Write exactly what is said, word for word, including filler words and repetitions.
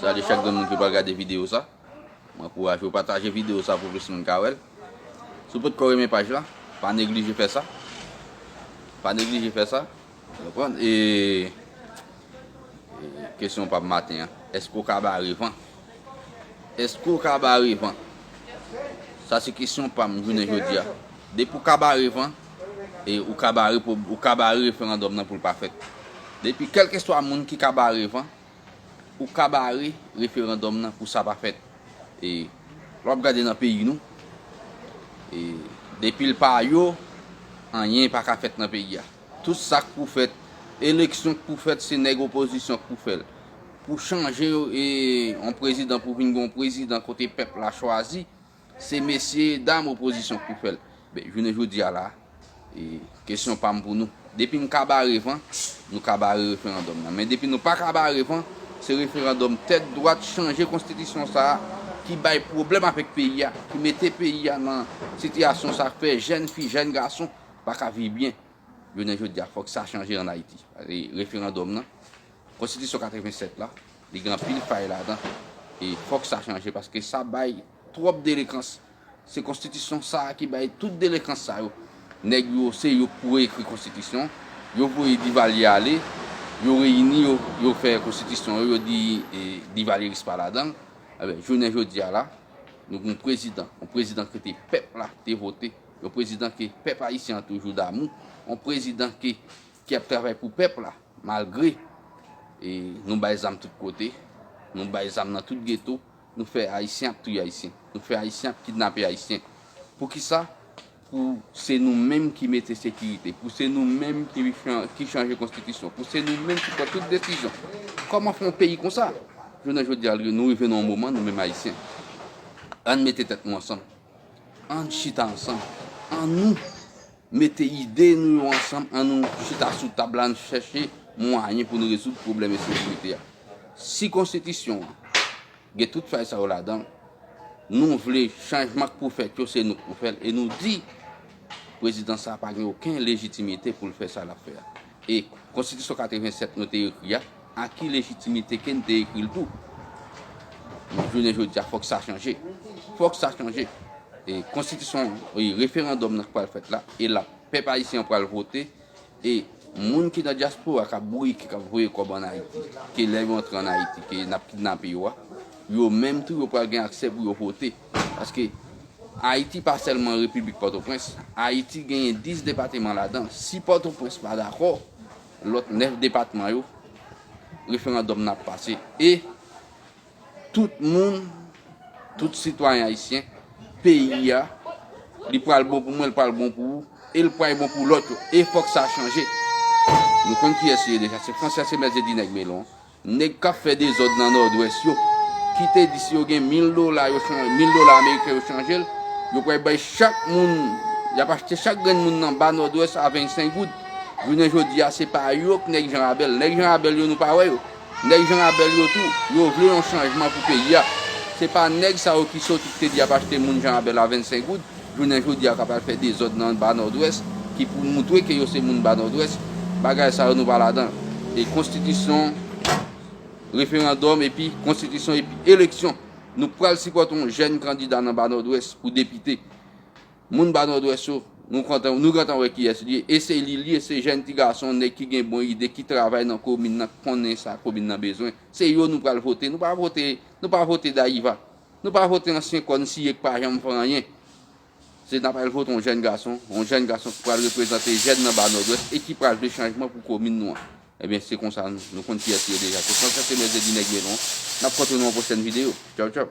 Salye chak grenn moun ki pral gade videyo sa. Mwen ankouraje w pataje videyo sa pou plis moun ka wè l. Si w potko renmen paj la, pa neglije fè sa. Pa neglije fè sa. Ou konprann? E, e kesyon pa m maten an. Èske w ka bare van? Èske w ka bare van? Sa se kesyon pa m jounen jodi a. Depi w ka bare van, e ou ka bare pwob-, ou ka bare referandòm nan pou l pa fèt. Depi kèlkeswa moun ki ka bare van, ou ka bare referandòm nan pou sa pa fèt. E lè w ap gade nan peyi nou, e depi l pa yo, anyen pa ka fèt nan peyi a. Tout sa k pou fèt, eleksyon k pou fèt, se nèg opozisyon k pou fè l. Pou chanje, e, yon prezidan, pou vin gen yon prezidan kote pèp la chwazi, se mesye dam opozisyon k pou fè l. Ben, jounen jodi a la, e, kesyon pa m pou nou. Depi n ka bare van, nou ka bare referandòm nan. Men depi nou pa ka bare van, se referandòm tèt dwat chanje konstitisyon sa a ki bay pwoblèm avèk peyi a, ki mete peyi a nan sitiyasyon sa, fè jèn fi, jèn gason pa ka viv byen. Jounen jodi a, fòk sa chanje ann Ayiti. E referandòm nan, konstitisyon katrevennsèt la, li gen anpil fay ladan. E fòk sa chanje paske sa bay twòp delekans. Se konstitisyon sa a ki bay tout delekans sa yo. Nèg yo, se yo k pou reekri konstitisyon. Yo voye Divalye ale, yo reyini, yo, yo fè konstitisyon yo, yo di, e, Divalyeris pa ladan l. Enben, jounen jodi a la, nou gen yon prezidan, yon prezidan ke te pèp la te vote, yon prezidan ke pèp ayisyen an toujou damou, yon prezidan ke, ki ap travay pou pèp la, malgre, e, nou bay zam tout kote, nou bay zam nan tout geto, nou fè ayisyen ap touye ayisyen, nou fè ayisyen ap kidnape ayisyen. Poukisa? Pou se nou menm ki mete sekirite, pou se nou menm ki chan-, ki chanje konstitisyon, pou se nou menm ki pran tout desizyon. Kòman fè yon peyi konsa? Jounen jodi a, nou rive nan yon moman, nou menm ayisyen, ann mete tèt nou ansanm, ann chita ansanm, ann nou mete ide nou yo ansanm, ann nou chita sou tab la, ann chèche mwayen pou nou rezoud pwoblèm ensekirite a. Si konstitisyon an gen tout fay sa yo ladan l, nou vle chanjman k pou fèt yo, se nou k pou fè l, e nou di prezidan sa a pa gen okenn lejitimite pou l fè sa l ap fè a. E konstitisyon katrevennsèt nou te ekri a, a ki lejitimite ke n te ekri l tou? Jounen jodi a, fòk sa chanje. Fòk sa chanje. E konstitisyon, e referandòm nan k pral fèt la, e la, pèp ayisyen an pral vote, e moun ki nan dyaspora k ap bouyike, k ap voye kòb ann Ayiti, ke lè yo antre ann Ayiti, ke n ap kidnape yo a, yo menm tou, yo pral gen aksè pou yo vote. Paske Ayiti pa sèlman Repiblik Pòtoprens. Ayiti genyen dis depatman ladan. Si Pòtoprens pa dakò, lòt nèf depatman yo, referandòm nan ap pase. E tout moun, tout sitwayen ayisyen, peyi a, li pral bon pou mwen, li pral bon pou ou, e li pral bon pou lòt yo. E fòk sa chanje. Nou konn kiyès li ye deja. Se Franse, se mèt di nèg melon. Nèg k ap fè dezòd nan Nòdwès yo, ki te di si yo gen mil dola, yo chan-, mil dola ameriken, yo chanje l, yo pral bay chak moun, y ap achte chak grenn moun nan ba Nòdwès a vennsenk goud. Jounen jodi a, se pa yo k nèg Jan Rabèl. Nèg Jan Rabèl yo, nou pa wè yo. Nèg Jan Rabèl yo tou, yo vle yon chanjman pou peyi a. Se pa nèg sa yo ki soti, ki te di y ap achte moun Jan Rabèl a vennsenk goud. Jounen jodi a, k ap al fè dezòd nan ba Nòdwès, ki pou moutre ke yo se moun ba Nòdwès, bagay sa yo nou pa ladan. E konstitisyon, referandòm, epi konstitisyon, epi eleksyon. Nou pral sipòte yon jèn kandida nan ba Nòdwès pou depite. Moun ba Nòdwès yo, nou kontan, nou gentan wè kiyès li ye. E se li, li ye, se jèn ti gason, nèg ki gen bon ide, ki travay nan komin nan, konnen sa komin nan bezwen. Se yo nou pral vote. Nou pa vote, nou pa vote Dayiva. Nou pa vote ansyen kòn siye k pa janm fè anyen. Se n ap al vote yon jèn gason, yon jèn gason ki pral reprezante jèn nan ba Nòdwès e ki pral vle chanjman pou komin nou an. Ebyen, se konsa nou, nou konn kiyès li ye deja. Se Franse, se mèt di nèg melon. N ap kontre nan yon pwochèn videyo. Tchaw, tchaw.